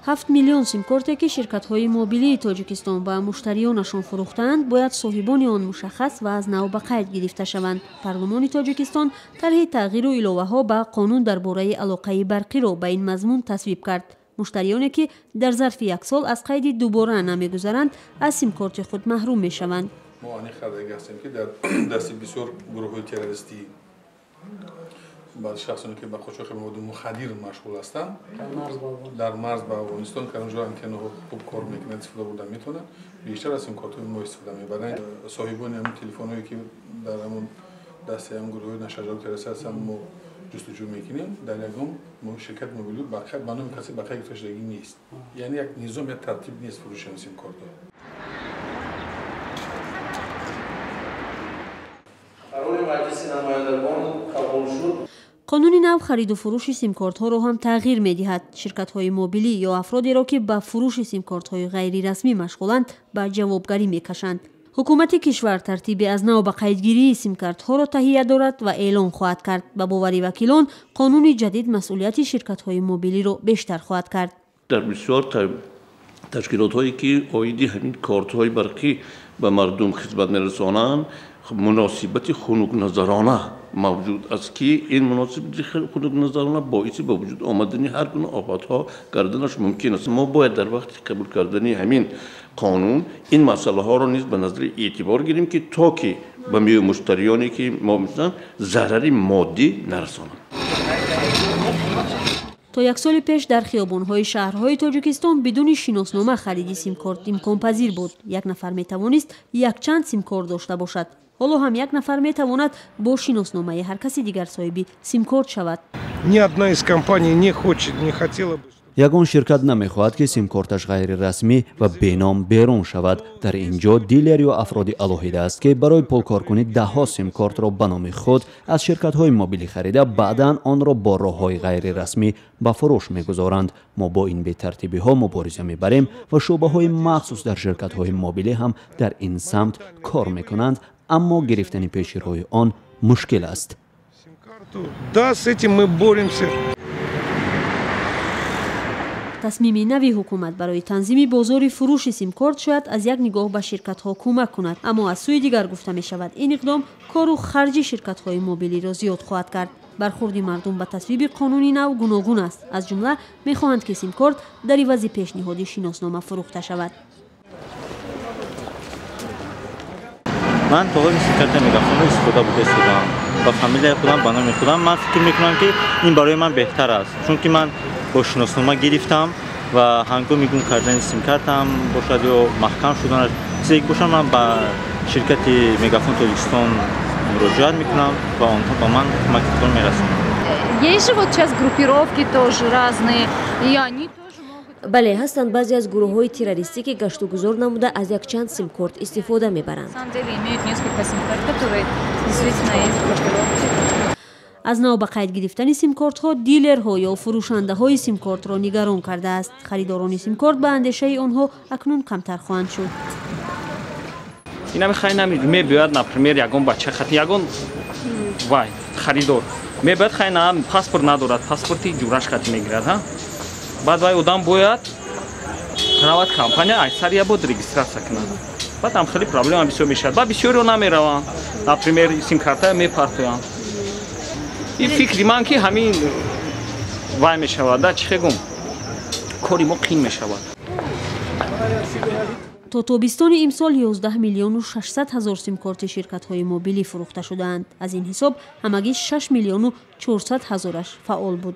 7 миллион симкорте ки ширкатҳои мобилии Тоҷикистон ба муштариёнашон фурӯхтаанд, бояд соҳибони он мушаххас ва аз нав ба қайд гирифта шаванд. Парлумони Тоҷикистон тарҳи тағйиру иловаҳо ба қонун дар бораи алоқаи барқиро ба ин мазмун тасвиб кард. Муштариёне ки дар зарфи як сол аз қайди дубора намегузаранд, аз симкорти худ маҳрум мешаванд. Мо аниқ кардаги ҳастем, ки дар дасти бисёр гурӯҳҳои террористӣ, баъд шахсоне ки ба қочоқи маводи мухаддир машғул ҳастанд, дар марз ба Афғонистон, ки онҷо антеннаҳо хуб кор мекунанд, истифода бурда метавонанд, бештар аз симкортҳои мо истифода мебаранд. Соҳибони ҳамин телефонҳое ки дар ҳамон дасти ҳамин гурӯҳҳои нашаҷари террористӣ ҳастанд, мо ҷустуҷӯ мекунем. Дар ягон ширкати мобилӣ ба номи касе ба қайд гирифташудагӣ нест. Яъне як низом, як тартиб нест фурӯши ҳамин симкортҳо. Қонуни нав хариду фурӯши симкортҳоро ҳам тағйир медиҳад. Ширкатҳои мобилӣ ё афродеро, ки ба фурӯши симкортҳои ғайрирасмӣ машғуланд, ба ҷавобгарӣ мекашанд. Ҳукумати кишвар тартиби аз нав ба қайдгирии симкартҳоро таҳия дорад ва эълон хоҳад кард. Ба бовари вакилон, қонуни ҷадид масъулияти ширкатҳои мобилиро бештар хоҳад кард. Дар бисёр ташкилотҳое ки оиди ҳамин кортҳои барқӣ ба мардум хизмат мерасонанд, муносибати хунукназарона мавҷуд аст, ки ин муносибати хунукназарона боиси ба вуҷуд омадани ҳар гуна офатҳо карданаш мумкин аст. Мо бояд дар вақти қабул кардани ҳамин қонун ин масъалаҳоро низ ба назари эътибор гирем, ки то ки ба муштариёне ки мо мисалан зарари моддӣ нарасонанд. То як соли пеш дар хиёбонҳои шаҳрҳои Тоҷикистон бидуни шиноснома хариди симкорт имконпазир буд. Як нафар метавонист якчанд симкорт дошта бошад. Ҳоло ҳам як нафар метавонад бо шиносномаи ҳар каси дигар соҳиби симкорт шавад. Ни одна из компаний не хочет, не хотела бы. Ягон ширкат намехоҳад, ки симкорташ ғайрирасмӣ ва беном берун шавад. Дар ин ҷо дилер ё афроди алоҳида аст, ки барои пулкоркунӣ даҳҳо симкортро ба номи худ аз ширкатҳои мобилӣ харида, баъдан онро бо роҳҳои ғайрирасмӣ ба фурӯш мегузоранд. Мо бо ин бетартибиҳо мубориза мебарем ва шӯъбаҳои махсус дар ширкатҳои мобилӣ ҳам дар ин самт кор мекунанд, аммо гирифтани пеши роҳи он мушкил аст. Да, с этим мы боремся. Тасмими нави ҳукумат барои танзими бозори фурӯши симкорт шояд аз як нигоҳ ба ширкатҳо кӯмак кунад, аммо аз сӯи дигар гуфта мешавад, ин иқдом кору харҷи ширкатҳои мобилиро зиёд хоҳад кард. Бархурди мардум ба тасвиби қонуни нав гуногун аст. Аз ҷумла мехоҳанд, ки симкорт дар ивази пешниҳоди шиноснома фурӯхта шавад. Ман то ҳол симкарта Мегафонро истифода бурда истодам ба фамилияи худам, ба номи худам. Ман фикр мекунам, ки ин барои ман беҳтар аст, чунки ман бо шиноснома гирифтам ва ҳангоми гум кардани симкартам бошад ё маҳкам шуданаш чизе ки бошад, ман ба ширкати Мегафон Тоҷикистон муроҷиат мекунам ва онҳо ба ман кӯмаки худро мерасонанд. Есть же вот сейчас группировки тоже разные, и они Бале, ҳастанд баъзе аз гурӯҳҳои террористӣ, ки гаштугузор намуда аз якчанд симкорт истифода мебаранд. Аз нав ба қайд гирифтани симкортҳо дилерҳо ё фурӯшандаҳои симкортро нигарон кардааст. Харидорони симкорт ба андешаи онҳо акнун камтар хоҳанд шуд. Инами хай мебиёяд, например, ягон бача хати ягон вай харидор мебиёяд, хай на паспорт надорад, паспорти ҷураш хати мегирад, ҳа? Баъд вай одам бояд равад компания айсар я бод регистрация кунад. Баъд ҳам хеле проблема бисёр мешавад. Баъд бисёриҳо намераванд, например, симкартая мепартоянд. Ин фикри ман, ки ҳамин вай мешавад, да, чӣ хегум, кори мо қин мешавад. То тобистони имсол 11 миллиону 600 ҳазор симкорти ширкатҳои мобилӣ фурӯхта шудаанд. Аз ин ҳисоб ҳамагӣ 6 миллиону 400 ҳазораш фаъол буд.